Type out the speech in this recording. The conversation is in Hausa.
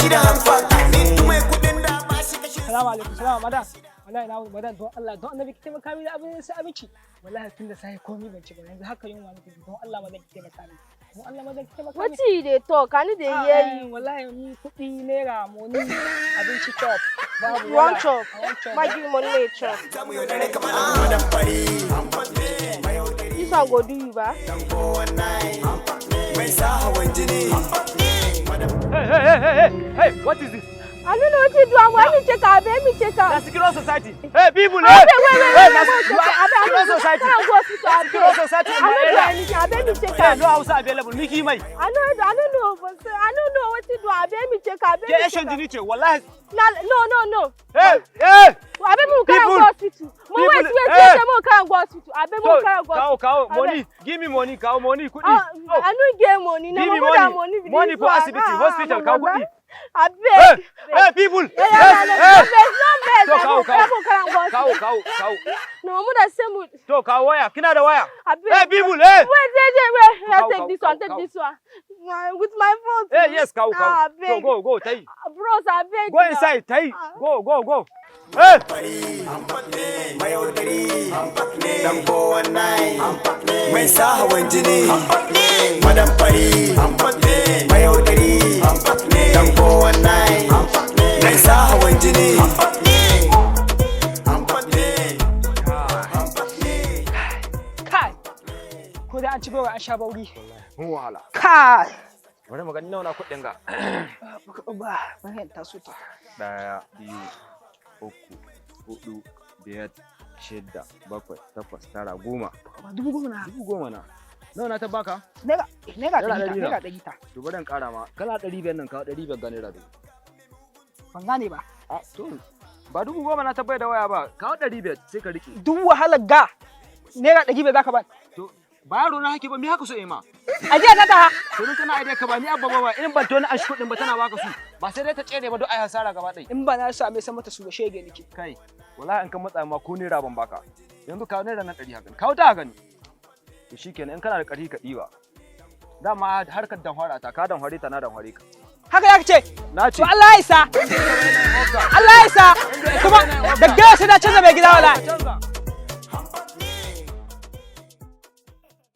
Shi da hamfaka ni mai kudin da ba shi kashe. Salamu alaikum, salamu madam. Wallahi na madam, don Allah, don Annabi, ki taimaka mini da abin sai abinci. Wallahi tun da sai komai ban ci ba, yanzu haka yunwa nake ji. Don Allah madam, ki taimaka mini. Don Allah madam, ki taimaka mini. Wetin you dey talk? I no dey Ah, hear eh, you. Wallahi ni kuɗi naira money abinci chop. Babu You wan wala. chop? I want chop. Ma give you money make you chop. Zamu yaudare kamar madam fari. This one go do you ba? Mai sa hawan jini. Hey, hey, hey, hey, hey, hey, what is this? I no know wetin do am. Let me check am, abeg, let me check am. Na secret society. Hey, people, hey! Abeg, wait, wait, Hey, wait, na wait, wait, abeg, I secret no society. go hospital, Secret abeg. society in I my no do area. anything, abeg, me check Hey, am. no house available. Miki mai. I no know, but I no know wetin do am. Abeg, me check am, abeg, Ke me yashin check am. jini ce, wallahi. Na no, no, no. Hey, hey! Abeg, make we carry am People, go hospital. Mo wait, people, wait, hey! wait, make we carry am go hospital. Abeg, make To, we carry am go kawo, hospital. kawo, Abeg. money. Give me money, kawo money, kuɗi. Ah, Oh, I no get money. Na give me my mother money. money be Money this for one. asibiti, Ah, hospital, ah, kawo mama. kuɗi. Abeg. Hey, hey, people. Yeah, Hey, yeah, no, hey. no vex, no vex. To, kawo, Abeg, kawo. make we carry am go Kawo, hospital. kawo, kawo. No, my mother say mo. To, kawo waya. Kina da waya? Abeg. Hey, people, hey! Wait, wait, wait, wait. Here, Kawo, take kawo, this kawo, one, take kawo. this one. With my phone. Hey, yes, kawo, kawo. Ah, To, abeg. go, go, tai. Bros, abeg. Go now. inside, tai. Ah. Go, go, go. Hey! Mayaudari dan 419 mai sa hawan jini. Madam fari, mayaudari dan 419 mai sa hawan jini. Kai. Ko da an ci goro an sha bauri. Mun wahala. Kai. Bari mu gani nawa na kuɗin ga. Ba, bari in taso ta. Ɗaya, biyu, uku, hudu, biyar, shidda, bakwai, takwas, tara, 10. Ba 10,000 na. 10,000 na. Nawa na ta baka? Naira naira Naira ɗari ta, ɗari na. naira ɗari ta. To, bari in ƙara ma. Kana 500 nan, kawo 500 ga naira 1000. Ban gane ba. A to, ba 10,000 na tabbai da waya ba. Kawo 500 sai ka riƙe. Duk wahalar ga naira 500 zaka ban. To, ba yaro na hake ba, me haka so yi ma? Ajiya ta ta. To, ni kana idea ka ba ni abba ba, in ban to ni an shi kuɗin ba tana baka su. Ba sai dai ta tsere ba, don ai hasara gaba ɗaya. In ba na same san mata su ba, shege nake. Kai, wallahi in ka matsa ma ko naira ban baka. Yanzu kawo naira nan 100 haka. Kawo ta gani. To shikenan, in kana da ƙarfi ka ɗiba. Dama harkar danhwara ta, ka danhware ta, na danhware ka. Haka zaka ce? Na ce. To, Allah ya isa. Allah ya isa. Kuma da gawa sai na canza mai gida wallahi.